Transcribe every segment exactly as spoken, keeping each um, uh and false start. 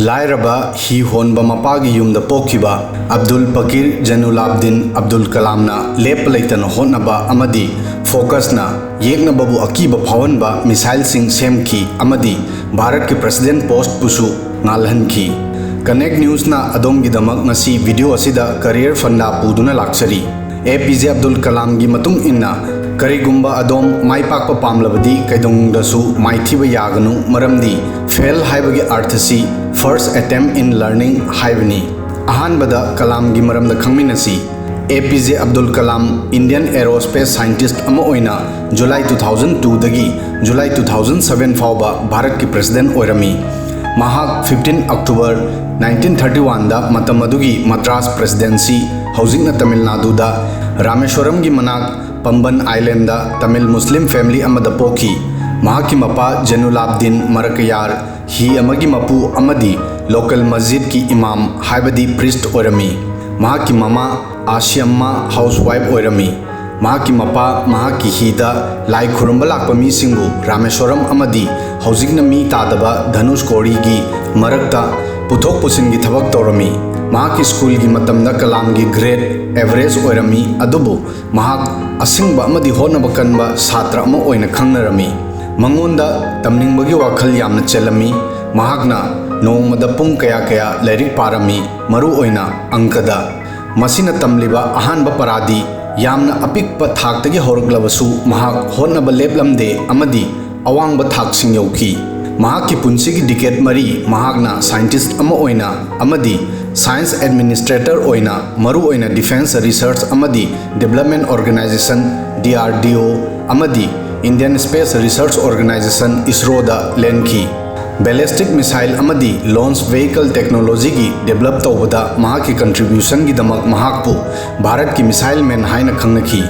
ꯂꯥꯏꯔꯕ ꯍꯤ ꯍꯣꯟꯕ ꯃꯄꯥꯒꯤ ꯌꯨꯝꯗ ꯄꯣꯛꯈꯤꯕ ꯑꯕꯗꯨꯜ ꯄꯀꯤꯔ ꯖꯩꯅꯨꯂꯥꯕꯗꯤꯟ ꯑꯕꯗꯨꯜ ꯀꯂꯥꯝꯅ ꯂꯦꯞꯄ ꯂꯩꯇꯅ ꯍꯣꯠꯅꯕ ꯑꯃꯗꯤ ꯐꯣꯀꯁꯅ ꯌꯦꯛꯅꯕꯕꯨ ꯑꯀꯤꯕ ꯐꯥꯎꯍꯟꯕ ꯃꯤꯁꯥꯏꯜꯁꯤꯡ ꯁꯦꯝꯈꯤ ꯑꯃꯗꯤ ꯚꯥꯔꯠꯀꯤ ꯄ꯭ꯔꯁꯤꯗꯦꯟ ꯄꯣꯁꯠꯄꯨꯁꯨ ꯉꯥꯜꯍꯟꯈꯤ꯫ ꯀꯅꯦꯛ ꯅ꯭ꯌꯨꯁꯅ ꯑꯗꯣꯝꯒꯤꯗꯃꯛ ꯉꯁꯤ ꯚꯤꯗꯤꯑꯣ ꯑꯁꯤꯗ ꯀꯔꯤꯌꯔ ꯐꯟꯗꯥ ꯄꯨꯗꯨꯅ ꯂꯥꯛꯆꯔꯤ꯫ ꯑꯦ ꯄꯤ ꯖꯦ ꯑꯕꯗꯨꯜ ꯀꯂꯥꯝꯒꯤ ꯃꯇꯨꯡ ꯏꯟꯅ, ꯀꯔꯤꯒꯨꯝꯕ ꯑꯗꯣꯝ ꯃꯥꯏ ꯄꯥꯛꯄ ꯄꯥꯝꯂꯕꯗꯤ ꯀꯩꯗꯧꯅꯨꯡꯗꯁꯨ ꯃꯥꯏꯊꯤꯕ ꯌꯥꯒꯅꯨ, ꯃꯔꯝꯗꯤ ꯐꯦꯜ ꯍꯥꯏꯕꯒꯤ ꯑꯥꯔꯊꯁꯤ first attempt in learning ꯍꯥꯏꯕꯅꯤ꯫ ꯑꯍꯥꯟꯕꯗ ꯀꯂꯥꯝꯒꯤ ꯃꯔꯝꯗ ꯈꯪꯃꯤꯟꯅꯁꯤ꯫ A P J Abdul Kalam Indian aerospace scientist ꯑꯃ ꯑꯣꯏꯅ ꯖꯨꯂꯥꯏ two thousand two ꯗꯒꯤ ꯖꯨꯂꯥꯏ two thousand seven ꯐꯥꯎꯕ ꯚꯥꯔꯠꯀꯤ ꯄ꯭ꯔꯁꯤꯗꯦꯟ ꯑꯣꯏꯔꯝꯃꯤ꯫ ꯃꯍꯥꯛ fifteen October nineteen thirty one ꯗ ꯃꯇꯝ ꯑꯗꯨꯒꯤ ꯃꯗ꯭ꯔꯥꯁ ꯄ꯭ꯔꯦꯁꯤꯗꯦꯟꯁꯤ, ꯍꯧꯖꯤꯛꯅ ꯇꯥꯃꯤꯜ ꯅꯥꯗꯨꯗ, ꯔꯥꯃꯦꯁ꯭ꯋꯔꯝꯒꯤ ꯃꯅꯥꯛ ꯄꯝꯕꯟ ꯑꯥꯏꯂꯦꯟꯗ ꯇꯥꯃꯤꯜ ꯃꯨꯁꯂꯤꯝ ꯐꯦꯃꯤꯂꯤ ꯑꯃꯗ ꯄꯣꯛꯈꯤ꯫ ꯃꯍꯥꯛꯀꯤ ꯃꯄꯥ ꯖꯦꯅꯨꯂꯥꯕꯗꯤꯟ ꯃꯔꯀꯌꯥꯔ, ꯍꯤ ꯑꯃꯒꯤ ꯃꯄꯨ ꯑꯃꯗꯤ ꯂꯣꯀꯦꯜ ꯃꯁꯖꯤꯗꯀꯤ ꯏꯃꯥꯝ ꯍꯥꯏꯕꯗꯤ ꯄ꯭ꯔꯤꯁ꯭ꯠ ꯑꯣꯏꯔꯝꯃꯤ꯫ ꯃꯍꯥꯛꯀꯤ ꯃꯃꯥ ꯑꯥꯁꯤꯌꯝꯃꯥ ꯍꯥꯎꯁꯋꯥꯏꯐ ꯑꯣꯏꯔꯝꯃꯤ꯫ ꯃꯍꯥꯛꯀꯤ ꯃꯄꯥ ꯃꯍꯥꯛꯀꯤ ꯍꯤꯗ ꯂꯥꯏ ꯈꯨꯔꯨꯝꯕ ꯂꯥꯛꯄ ꯃꯤꯁꯤꯡꯕꯨ ꯔꯥꯃꯦꯁ꯭ꯋꯔꯝ ꯑꯃꯗꯤ ꯍꯧꯖꯤꯛꯅ ꯃꯤ ꯇꯥꯗꯕ ꯙꯅꯨꯁꯀꯣꯔꯤꯒꯤ ꯃꯔꯛꯇ ꯄꯨꯊꯣꯛ ꯄꯨꯁꯤꯟꯒꯤ ꯊꯕꯛ ꯇꯧꯔꯝꯃꯤ꯫ ꯃꯍꯥꯛꯀꯤ ꯁ꯭ꯀꯨꯜꯒꯤ ꯃꯇꯝꯗ ꯀꯂꯥꯝꯒꯤ grade average ꯑꯣꯏꯔꯝꯃꯤ, ꯑꯗꯨꯕꯨ ꯃꯍꯥꯛ ꯑꯁꯤꯡꯕ ꯑꯃꯗꯤ ꯍꯣꯠꯅꯕ ꯀꯟꯕ ꯁꯥꯇ꯭ꯔ ꯑꯃ ꯑꯣꯏꯅ ꯈꯪꯅꯔꯝꯃꯤ꯫ ꯃꯉꯣꯟꯗ ꯇꯝꯅꯤꯡꯕꯒꯤ ꯋꯥꯈꯜ ꯌꯥꯝꯅ ꯆꯦꯜꯂꯝꯃꯤ꯫ ꯃꯍꯥꯛꯅ ꯅꯣꯡꯃꯗ ꯄꯨꯡ ꯀꯌꯥ ꯀꯌꯥ ꯂꯥꯏꯔꯤꯛ ꯄꯥꯔꯝꯃꯤ, ꯃꯔꯨ ꯑꯣꯏꯅ ꯑꯪꯀꯗ꯫ ꯃꯁꯤꯅ ꯇꯝꯂꯤꯕ ꯑꯍꯥꯟꯕ ꯄꯔꯥꯗꯤ ꯌꯥꯝꯅ ꯑꯄꯤꯛꯄ ꯊꯥꯛꯇꯒꯤ ꯍꯧꯔꯛꯂꯕꯁꯨ, ꯃꯍꯥꯛ ꯍꯣꯠꯅꯕ ꯂꯦꯞꯂꯝꯗꯦ ꯑꯃꯗꯤ ꯑꯋꯥꯡꯕ ꯊꯥꯛꯁꯤꯡ ꯌꯧꯈꯤ꯫ ꯃꯍꯥꯛꯀꯤ ꯄꯨꯟꯁꯤꯒꯤ ꯗꯤꯀꯦꯗ ꯃꯔꯤ ꯃꯍꯥꯛꯅ ꯁꯥꯏꯟꯇꯤꯁ꯭ꯠ ꯑꯃ ꯑꯣꯏꯅ ꯑꯃꯗꯤ ꯁꯥꯏꯟꯁ ꯑꯦꯗꯃꯤꯅꯤꯁ꯭ꯇ꯭ꯔꯦꯇꯔ ꯑꯣꯏꯅ, ꯃꯔꯨꯑꯣꯏꯅ ꯗꯤꯐꯦꯟꯁ ꯔꯤꯁꯔꯆ ꯑꯃꯗꯤ development organisation, D R D O, ꯑꯃꯗꯤ ꯏꯟꯗꯤꯌꯟ ꯁ꯭ꯄꯦꯁ ꯔꯤꯁꯔꯆ ꯑꯣꯔꯒꯅꯥꯏꯖꯦꯁꯟ, ꯏꯁꯔꯣꯗ ꯂꯦꯟꯈꯤ꯫ ꯕꯦꯂꯤꯁ꯭ꯇꯤꯛ ꯃꯤꯁꯥꯏꯜ ꯑꯃꯗꯤ ꯂꯣꯟꯆ ꯚꯦꯍꯤꯀꯜ ꯇꯦꯛꯅꯣꯂꯣꯖꯤꯒꯤ ꯗꯤꯕꯦꯂꯞ ꯇꯧꯕꯗ ꯃꯍꯥꯛꯀꯤ ꯀꯟꯇ꯭ꯔꯤꯕ꯭ꯌꯨꯁꯟꯒꯤꯗꯃꯛ ꯃꯍꯥꯛꯄꯨ ꯚꯥꯔꯠꯀꯤ ꯃꯤꯁꯥꯏꯜ ꯃꯦꯟ ꯍꯥꯏꯅ ꯈꯪꯅꯈꯤ꯫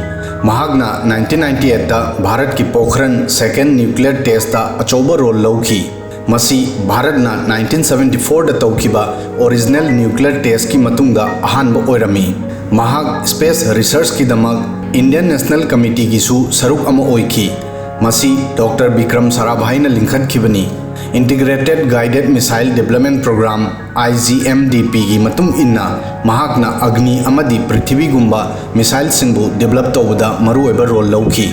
ꯃꯍꯥꯛꯅ nineteen ninety eight ꯇ ꯚꯥꯔꯠꯀꯤ ꯄꯣꯈ꯭ꯔꯟ second nuclear test ꯇ ꯑꯆꯧꯕ ꯔꯣꯜ ꯂꯧꯈꯤ꯫ ꯃꯁꯤ ꯚꯥꯔꯠꯅ nineteen seventy four ꯗ ꯇꯧꯈꯤꯕ ꯑꯣꯔꯤꯖꯤꯅꯦꯜ ꯅ꯭ꯌꯨꯀ꯭ꯂꯤꯌꯔ ꯇꯦꯁꯀꯤ ꯃꯇꯨꯡꯗ ꯑꯍꯥꯟꯕ ꯑꯣꯏꯔꯝꯃꯤ꯫ ꯃꯍꯥꯛ ꯁ꯭ꯄꯦꯁ ꯔꯤꯁꯔꯆꯀꯤꯗꯃꯛ ꯏꯟꯗꯤꯌꯟ ꯅꯦꯁꯅꯦꯜ ꯀꯃꯤꯇꯤꯒꯤꯁꯨ ꯁꯔꯨꯛ ꯑꯃ ꯑꯣꯏꯈꯤ꯫ ꯃꯁꯤ ꯗꯣꯛꯇꯔ ꯕꯤꯀ꯭ꯔꯝ ꯁꯥꯔꯥꯚꯥꯏꯅ ꯂꯤꯡꯈꯠꯈꯤꯕꯅꯤ꯫ Integrated Guided Missile Development Program, I G M D P ꯒꯤ ꯃꯇꯨꯡ ꯏꯟꯅ, ꯃꯍꯥꯛꯅ ꯑꯒꯅꯤ ꯑꯃꯗꯤ ꯄ꯭ꯔꯤꯊꯤꯕꯤꯒꯨꯝꯕ ꯃꯤꯁꯥꯏꯜꯁꯤꯡꯕꯨ ꯗꯤꯕꯦꯂꯞ ꯇꯧꯕꯗ ꯃꯔꯨꯑꯣꯏꯕ ꯔꯣꯜ ꯂꯧꯈꯤ꯫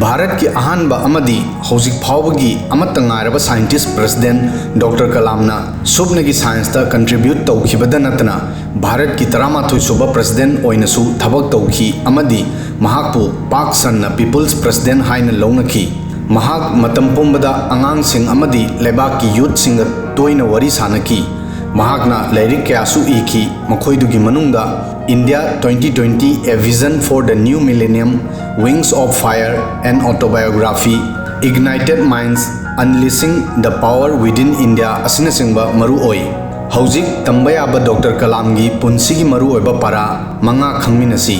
ꯚꯥꯔꯠꯀꯤ ꯑꯍꯥꯟꯕ ꯑꯃꯗꯤ ꯍꯧꯖꯤꯛ ꯐꯥꯎꯕꯒꯤ ꯑꯃꯠꯇ ꯉꯥꯏꯔꯕ ꯁꯥꯏꯟꯇꯤꯁ ꯄ꯭ꯔꯦꯁꯤꯗꯦꯟꯠ ꯗꯣꯛꯇꯔ ꯀꯂꯥꯝꯅ ꯁꯨꯞꯅꯒꯤ ꯁꯥꯏꯟꯁꯇ ꯀꯟꯇ꯭ꯔꯤꯕ꯭ꯌꯨꯠ ꯇꯧꯈꯤꯕꯗ ꯅꯠꯇꯅ, ꯚꯥꯔꯠꯀꯤ ꯇꯔꯥꯃꯥꯊꯣꯏ ꯁꯨꯕ ꯄ꯭ꯔꯦꯁꯤꯗꯦꯟꯠ ꯑꯣꯏꯅꯁꯨ ꯊꯕꯛ ꯇꯧꯈꯤ ꯑꯃꯗꯤ ꯃꯍꯥꯛꯄꯨ ꯄꯥꯛ ꯁꯟꯅ ꯄꯤꯄꯜꯁ ꯄ꯭ꯔꯦꯁꯤꯗꯦꯟꯠ ꯍꯥꯏꯅ ꯂꯧꯅꯈꯤ꯫ ꯃꯍꯥꯛ ꯃꯇꯝ ꯄꯨꯝꯕꯗ ꯑꯉꯥꯡꯁꯤꯡ ꯑꯃꯗꯤ ꯂꯩꯕꯥꯛꯀꯤ ꯌꯨꯠꯁꯤꯡꯒ ꯇꯣꯏꯅ ꯋꯥꯔꯤ ꯁꯥꯅꯈꯤ꯫ ꯃꯍꯥꯛꯅ ꯂꯥꯏꯔꯤꯛ ꯀꯌꯥꯁꯨ ꯏꯈꯤ, ꯃꯈꯣꯏꯗꯨꯒꯤ ꯃꯅꯨꯡꯗ India twenty twenty, A Vision for the New Millennium, Wings of Fire, An Autobiography, Ignited Minds, Unleashing the Power Within India ꯑꯁꯤꯅꯆꯤꯡꯕ ꯃꯔꯨ ꯑꯣꯏ꯫ ꯍꯧꯖꯤꯛ ꯇꯝꯕ ꯌꯥꯕ ꯗꯣꯛꯇꯔ ꯀꯂꯥꯝꯒꯤ ꯄꯨꯟꯁꯤꯒꯤ ꯃꯔꯨꯑꯣꯏꯕ ꯄꯥꯔꯥ ꯃꯉꯥ ꯈꯪꯃꯤꯟꯅꯁꯤ꯫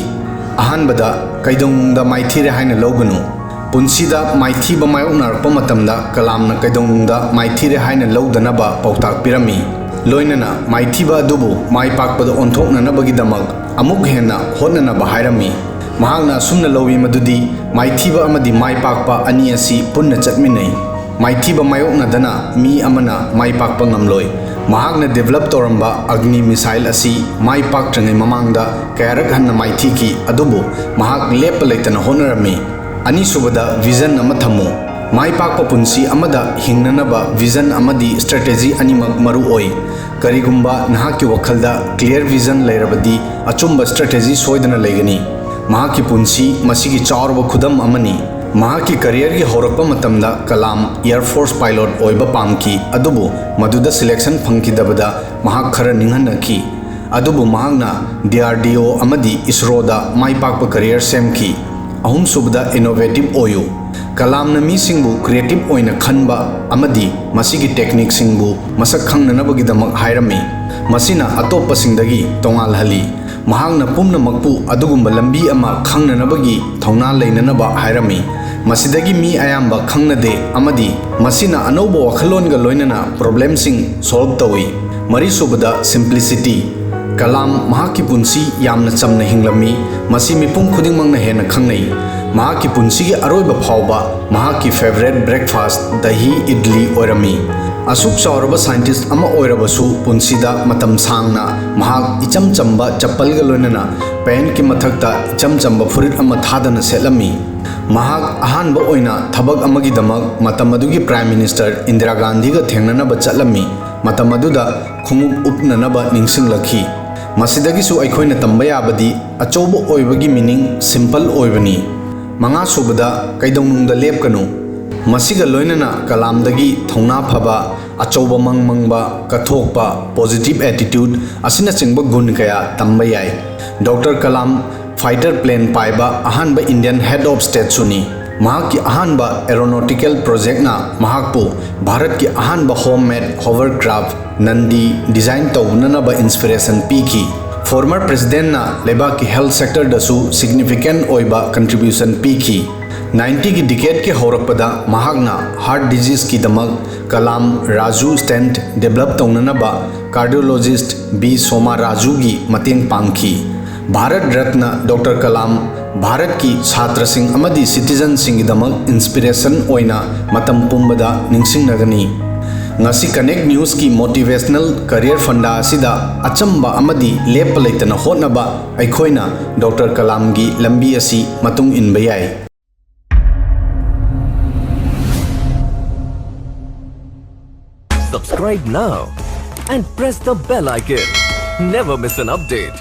ꯑꯍꯥꯟꯕꯗ, ꯀꯩꯗꯧꯅꯨꯡꯗ ꯃꯥꯏꯊꯤꯔꯦ ꯍꯥꯏꯅ ꯂꯧꯒꯅꯨ꯫ ꯄꯨꯟꯁꯤꯗ ꯃꯥꯏꯊꯤꯕ ꯃꯥꯌꯣꯛꯅꯔꯛꯄ ꯃꯇꯝꯗ ꯀꯂꯥꯝꯅ ꯀꯩꯗꯧꯅꯨꯡꯗ ꯃꯥꯏꯊꯤꯔꯦ ꯍꯥꯏꯅ ꯂꯧꯗꯅꯕ ꯄꯥꯎꯇꯥꯛ ꯄꯤꯔꯝꯃꯤ꯫ ꯂꯣꯏꯅꯅ ꯃꯥꯏꯊꯤꯕ ꯑꯗꯨꯕꯨ ꯃꯥꯏ ꯄꯥꯛꯄꯗ ꯑꯣꯟꯊꯣꯛꯅꯅꯕꯒꯤꯗꯃꯛ ꯑꯃꯨꯛ ꯍꯦꯟꯅ ꯍꯣꯠꯅꯅꯕ ꯍꯥꯏꯔꯝꯃꯤ꯫ ꯃꯍꯥꯛꯅ ꯑꯁꯨꯝꯅ ꯂꯧꯏ ꯃꯗꯨꯗꯤ ꯃꯥꯏꯊꯤꯕ ꯑꯃꯗꯤ ꯃꯥꯏ ꯄꯥꯛꯄ ꯑꯅꯤ ꯑꯁꯤ ꯄꯨꯟꯅ ꯆꯠꯃꯤꯟꯅꯩ꯫ ꯃꯥꯏꯊꯤꯕ ꯃꯥꯌꯣꯛꯅꯗꯅ ꯃꯤ ꯑꯃꯅ ꯃꯥꯏ ꯄꯥꯛꯄ ꯉꯝꯂꯣꯏ꯫ ꯃꯍꯥꯛꯅ ꯗꯤꯕꯦꯂꯞ ꯇꯧꯔꯝꯕ ꯑꯒꯅꯤ ꯃꯤꯁꯥꯏꯜ ꯑꯁꯤ ꯃꯥꯏ ꯄꯥꯛꯇ꯭ꯔꯤꯉꯩ ꯃꯃꯥꯡꯗ ꯀꯌꯥꯔꯛ ꯍꯟꯅ ꯃꯥꯏꯊꯤꯈꯤ, ꯑꯗꯨꯕꯨ ꯃꯍꯥꯛ ꯂꯦꯞꯄ ꯂꯩꯇꯅ ꯍꯣꯠꯅꯔꯝꯃꯤ꯫ ꯑꯅꯤꯁꯨꯕꯗ, ꯚꯤꯖꯟ ꯑꯃ ꯊꯝꯃꯨ꯫ ꯃꯥꯏ ꯄꯥꯛꯄ ꯄꯨꯟꯁꯤ ꯑꯃꯗ ꯍꯤꯡꯅꯅꯕ ꯚꯤꯖꯟ ꯑꯃꯗꯤ ꯁ꯭ꯇ꯭ꯔꯦꯇꯦꯖꯤ ꯑꯅꯤꯃꯛ ꯃꯔꯨ ꯑꯣꯏ꯫ ꯀꯔꯤꯒꯨꯝꯕ ꯅꯍꯥꯛꯀꯤ ꯋꯥꯈꯜꯗ ꯀ꯭ꯂꯤꯌꯔ ꯚꯤꯖꯟ ꯂꯩꯔꯕꯗꯤ, ꯑꯆꯨꯝꯕ ꯁ꯭ꯇ꯭ꯔꯦꯇꯦꯖꯤ ꯁꯣꯏꯗꯅ ꯂꯩꯒꯅꯤ꯫ ꯃꯍꯥꯛꯀꯤ ꯄꯨꯟꯁꯤ ꯃꯁꯤꯒꯤ ꯆꯥꯎꯔꯕ ꯈꯨꯗꯝ ꯑꯃꯅꯤ꯫ ꯃꯍꯥꯛꯀꯤ ꯀꯔꯤꯌꯔꯒꯤ ꯍꯧꯔꯛꯄ ꯃꯇꯝꯗ ꯀꯂꯥꯝ ꯑꯦꯌꯔ ꯐꯣꯔꯁ ꯄꯥꯏꯂꯣꯠ ꯑꯣꯏꯕ ꯄꯥꯝꯈꯤ, ꯑꯗꯨꯕꯨ ꯃꯗꯨꯗ ꯁꯦꯂꯦꯛꯁꯟ ꯐꯪꯈꯤꯗꯕꯗ ꯃꯍꯥꯛ ꯈꯔ ꯅꯤꯡꯍꯟꯅꯈꯤ꯫ ꯑꯗꯨꯕꯨ ꯃꯍꯥꯛꯅ ꯗꯤ ꯑꯥꯔ ꯗꯤ ꯑꯣ ꯑꯃꯗꯤ ꯏꯁꯔꯣꯗ ꯃꯥꯏ ꯄꯥꯛꯄ ꯀꯔꯤꯌꯔ ꯁꯦꯝꯈꯤ꯫ ꯑꯍꯨꯝꯁꯨꯕꯗ, ꯏꯅꯣꯚꯦꯇꯤꯚ ꯑꯣꯏꯌꯨ꯫ ꯀꯂꯥꯝꯅ ꯃꯤꯁꯤꯡꯕꯨ ꯀ꯭ꯔꯤꯌꯦꯇꯤꯚ ꯑꯣꯏꯅ ꯈꯟꯕ ꯑꯃꯗꯤ ꯃꯁꯤꯒꯤ ꯇꯦꯛꯅꯤꯛꯁꯤꯡꯕꯨ ꯃꯁꯛ ꯈꯪꯅꯅꯕꯒꯤꯗꯃꯛ ꯍꯥꯏꯔꯝꯃꯤ꯫ ꯃꯁꯤꯅ ꯑꯇꯣꯞꯄꯁꯤꯡꯗꯒꯤ ꯇꯣꯉꯥꯜꯍꯜꯂꯤ꯫ ꯃꯍꯥꯛꯅ ꯄꯨꯝꯅꯃꯛꯄꯨ ꯑꯗꯨꯒꯨꯝꯕ ꯂꯝꯕꯤ ꯑꯃ ꯈꯪꯅꯅꯕꯒꯤ ꯊꯧꯅꯥ ꯂꯩꯅꯅꯕ ꯍꯥꯏꯔꯝꯃꯤ꯫ ꯃꯁꯤꯗꯒꯤ ꯃꯤ ꯑꯌꯥꯝꯕ ꯈꯪꯅꯗꯦ ꯑꯃꯗꯤ ꯃꯁꯤꯅ ꯑꯅꯧꯕ ꯋꯥꯈꯜꯂꯣꯟꯒ ꯂꯣꯏꯅꯅ ꯄ꯭ꯔꯣꯕ꯭ꯂꯦꯝꯁꯤꯡ ꯁꯣꯜꯕ ꯇꯧꯏ꯫ ꯃꯔꯤꯁꯨꯕꯗ, ꯁꯤꯝꯄ꯭ꯂꯤꯁꯤꯇꯤ꯫ ꯀꯂꯥꯝ ꯃꯍꯥꯛꯀꯤ ꯄꯨꯟꯁꯤ ꯌꯥꯝꯅ ꯆꯝꯅ ꯍꯤꯡꯂꯝꯃꯤ, ꯃꯁꯤ ꯃꯤꯄꯨꯝ ꯈꯨꯗꯤꯡꯃꯛꯅ ꯍꯦꯟꯅ ꯈꯪꯅꯩ꯫ ꯃꯍꯥꯛꯀꯤ ꯄꯨꯟꯁꯤꯒꯤ ꯑꯔꯣꯏꯕ ꯐꯥꯎꯕ ꯃꯍꯥꯛꯀꯤ ꯐꯦꯚꯔꯦꯠ ꯕ꯭ꯔꯦꯛꯐꯥꯁ꯭ꯠ ꯗꯍꯤ ꯏꯗꯂꯤ ꯑꯣꯏꯔꯝꯃꯤ꯫ ꯑꯁꯨꯛ ꯆꯥꯎꯔꯕ ꯁꯥꯏꯟꯇꯤꯁ꯭ꯠ ꯑꯃ ꯑꯣꯏꯔꯕꯁꯨ, ꯄꯨꯟꯁꯤꯗ ꯃꯇꯝ ꯁꯥꯡꯅ ꯃꯍꯥꯛ ꯏꯆꯝ ꯆꯝꯕ ꯆꯄꯜꯒ ꯂꯣꯏꯅꯅ ꯄꯦꯟꯠꯀꯤ ꯃꯊꯛꯇ ꯏꯆꯝ ꯆꯝꯕ ꯐꯨꯔꯤꯠ ꯑꯃ ꯊꯥꯗꯅ ꯁꯦꯠꯂꯝꯃꯤ꯫ ꯃꯍꯥꯛ ꯑꯍꯥꯟꯕ ꯑꯣꯏꯅ ꯊꯕꯛ ꯑꯃꯒꯤꯗꯃꯛ ꯃꯇꯝ ꯑꯗꯨꯒꯤ ꯄ꯭ꯔꯥꯏꯝ ꯃꯤꯅꯤꯁꯇꯔ ꯏꯟꯗꯤꯔꯥ ꯒꯥꯟꯙꯤꯒ ꯊꯦꯡꯅꯅꯕ ꯆꯠꯂꯝꯃꯤ꯫ ꯃꯇꯝ ꯑꯗꯨꯗ ꯈꯣꯡꯎꯞ ꯎꯞꯅꯅꯕ ꯅꯤꯡꯁꯤꯡꯂꯛꯈꯤ꯫ ꯃꯁꯤꯗꯒꯤꯁꯨ ꯑꯩꯈꯣꯏꯅ ꯇꯝꯕ ꯌꯥꯕꯗꯤ, ꯑꯆꯧꯕ ꯑꯣꯏꯕꯒꯤ ꯃꯤꯅꯤꯡ ꯁꯤꯝꯄꯜ ꯑꯣꯏꯕꯅꯤ꯫ ꯃꯉꯥꯁꯨꯕꯗ, ꯀꯩꯗꯧꯅꯨꯡꯗ ꯂꯦꯞꯀꯅꯨ꯫ ꯃꯁꯤꯒ ꯂꯣꯏꯅꯅ ꯀꯂꯥꯝꯗꯒꯤ ꯊꯧꯅꯥ ꯐꯕ, ꯑꯆꯧꯕ ꯃꯪ ꯃꯪꯕ, ꯀꯠꯊꯣꯛꯄ, ꯄꯣꯖꯤꯇꯤꯚ ꯑꯦꯇꯤꯇ꯭ꯌꯨꯗ ꯑꯁꯤꯅꯆꯤꯡꯕ ꯒꯨꯟ ꯀꯌꯥ ꯇꯝꯕ ꯌꯥꯏ꯫ ꯗꯣꯛꯇꯔ ꯀꯂꯥꯝ ꯐꯥꯏꯇꯔ ꯄ꯭ꯂꯦꯟ ꯄꯥꯏꯕ ꯑꯍꯥꯟꯕ ꯏꯟꯗꯤꯌꯟ ꯍꯦꯗ ꯑꯣꯐ ꯁ꯭ꯇꯦꯠꯁꯨꯅꯤ꯫ ꯃꯍꯥꯛꯀꯤ ꯑꯍꯥꯟꯕ ꯑꯦꯔꯣꯅꯣꯇꯤꯀꯦꯜ ꯄ꯭ꯔꯣꯖꯦꯛꯅ ꯃꯍꯥꯛꯄꯨ ꯚꯥꯔꯠꯀꯤ ꯑꯍꯥꯟꯕ ꯍꯣꯝꯃꯦꯗ ꯍꯣꯚꯔꯀ꯭ꯔꯥꯐ ꯅꯟꯗꯤ ꯗꯤꯖꯥꯏꯟ ꯇꯧꯅꯅꯕ ꯏꯟꯁꯄꯤꯔꯦꯁꯟ ꯄꯤꯈꯤ꯫ ꯐꯣꯔꯃꯔ ꯄ꯭ꯔꯦꯁꯤꯗꯦꯟꯠꯅ ꯂꯩꯕꯥꯛꯀꯤ ꯍꯦꯜꯊ ꯁꯦꯛꯇꯔꯗꯁꯨ ꯁꯤꯒꯅꯤꯐꯤꯀꯦꯟꯠ ꯑꯣꯏꯕ ꯀꯟꯇ꯭ꯔꯤꯕ꯭ꯌꯨꯁꯟ ꯄꯤꯈꯤ꯫ ꯅꯥꯏꯟꯇꯤꯒꯤ ꯗꯤꯀꯦꯗꯀꯤ ꯍꯧꯔꯛꯄꯗ ꯃꯍꯥꯛꯅ ꯍꯥꯔꯠ ꯗꯤꯖꯤꯖꯀꯤꯗꯃꯛ ꯀꯂꯥꯝ ꯔꯥꯖꯨ ꯁ꯭ꯇꯦꯟꯠ ꯗꯤꯕꯦꯂꯞ ꯇꯧꯅꯅꯕ ꯀꯥꯔꯗꯤꯑꯣꯂꯣꯖꯤꯁ꯭ꯠ ꯕꯤ ꯁꯣꯃꯥ ꯔꯥꯖꯨꯒꯤ ꯃꯇꯦꯡ ꯄꯥꯡꯈꯤ꯫ ꯚꯥꯔꯠ ꯔꯠꯅ ꯗꯣꯛꯇꯔ ꯀꯂꯥꯝ ꯚꯥꯔꯠꯀꯤ ꯁꯥꯇ꯭ꯔꯁꯤꯡ ꯑꯃꯗꯤ ꯁꯤꯇꯤꯖꯟꯁꯤꯡꯒꯤꯗꯃꯛ ꯏꯟꯁꯄꯤꯔꯦꯁꯟ ꯑꯣꯏꯅ ꯃꯇꯝ ꯄꯨꯝꯕꯗ ꯅꯤꯡꯁꯤꯡꯅꯒꯅꯤ꯫ ꯉꯁꯤ ꯀꯅꯦꯛ ꯅ꯭ꯌꯨꯁꯀꯤ ꯃꯣꯇꯤꯚꯦꯁꯅꯦꯜ ꯀꯔꯤꯌꯔ ꯐꯟꯗꯥ ꯑꯁꯤꯗ ꯑꯆꯝꯕ ꯑꯃꯗꯤ ꯂꯦꯞꯄ ꯂꯩꯇꯅ ꯍꯣꯠꯅꯕ ꯑꯩꯈꯣꯏꯅ ꯗꯣꯛꯇꯔ ꯀꯂꯥꯝꯒꯤ ꯂꯝꯕꯤ ꯑꯁꯤ ꯃꯇꯨꯡ ꯏꯟꯕ ꯌꯥꯏ꯫ Subscribe now and press the bell icon. Never miss an update.